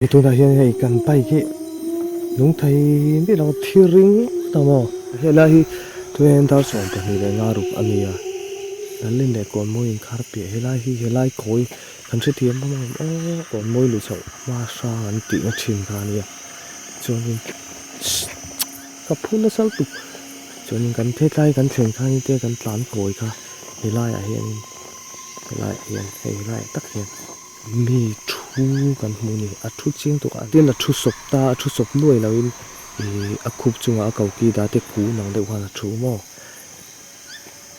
Tunah hian hei kan bike hi nung thei miah lo thi ringawt ang maw. Helai hi tunah hian dar 12 leh nga ruk a ni a, Lalin leh Kawnmawi inkhar piah helai hi helai kawi kan hrethiam bawk ang aw Kawnmawi lu chhoh hma hrang an tihna thin kha a nia chuanin ka phu nasa lutuk chuanin kan hetlai kan thlen khanin te kan tlan kawi kha helaiah hianin helaiah hian hei helaiah tak hian. Mi thu kan hmu a ni. A thu chiang tawk a. Tin a thu sawp ta, a thu sawp nuai loin ih a khup chungah a koki dah te kun ang deuh khan a thu maw?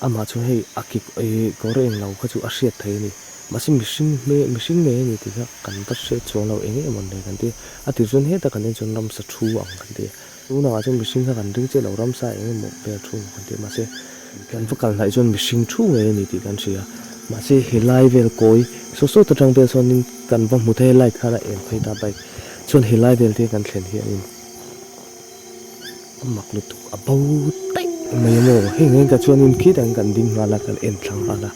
Amah chu hei a ki ih kawr eng lo kha chu a hriat thei a ni. Mahse mihring hme mihring ngei a ni tih kha kan va hriat chuang lo eng emaw ni kan ti. A tir chuan heta kan en chuan ramsa thu ang kan ti. Tunah chuan mihring kha kan ring chiah lo ramsa eng emaw vel thu ang kan ti. Mahse Kan va kal hnaih chuan mihring thu ngei a ni tih kan hria. Mahse helai vel kawi saw sawt atang vel chuanin kan va hmu thei a light khan a eng phei ta bike chuan helai vel te kan thlen hianin a mak lutuk a bo daih mai a maw. Hei ngei ka chuanin khitah hian kan ding nghal a kan en thla nghal a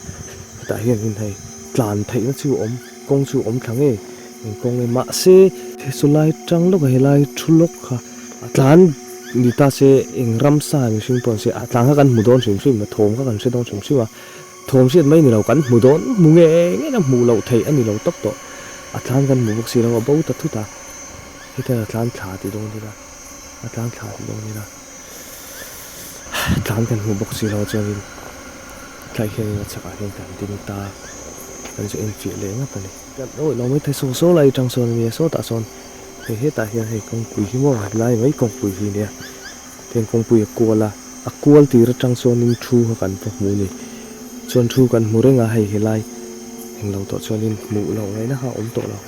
hetah hianin hei tlan theihna chu a awm kawng chu a awm thla ngei eng kawng nge mahse sawlai tang lawkah helai thu lawk kha a tlan. Ni ta se eng ramsa mihring pawh an se a tlang kha kan hmu dawn hrim hrim a, thawm kha kan hre dawn hrim hrim a, thawm hriat mai ni lo kan hmu dawn hmu nge nge na hmuh loh theih a ni lo tawp tawh, a tlang kan hmu bawk si lo a bo ta thut a, hetiang a tlan thla ti dawn ila a tlan thla ti dawn ila tlan kan hmu bawk si lo chuanin tlai hianin a chhakah hian kan ding ta kan chu enfiah leh ngat a ni. Kan awih lo mai thei saw saw lai atang sawn a nia sawtah sawn. Hei hetah hian hei kawngpui hi maw helai mai kawngpui hi nia tiang kawngpui a kual a a kual tir atang chuanin thu kha kan va hmu a ni chuan thu kan hmu reng a hei helai englo tawh chuanin hmuh loh ngaihna kha a awm tawh lo.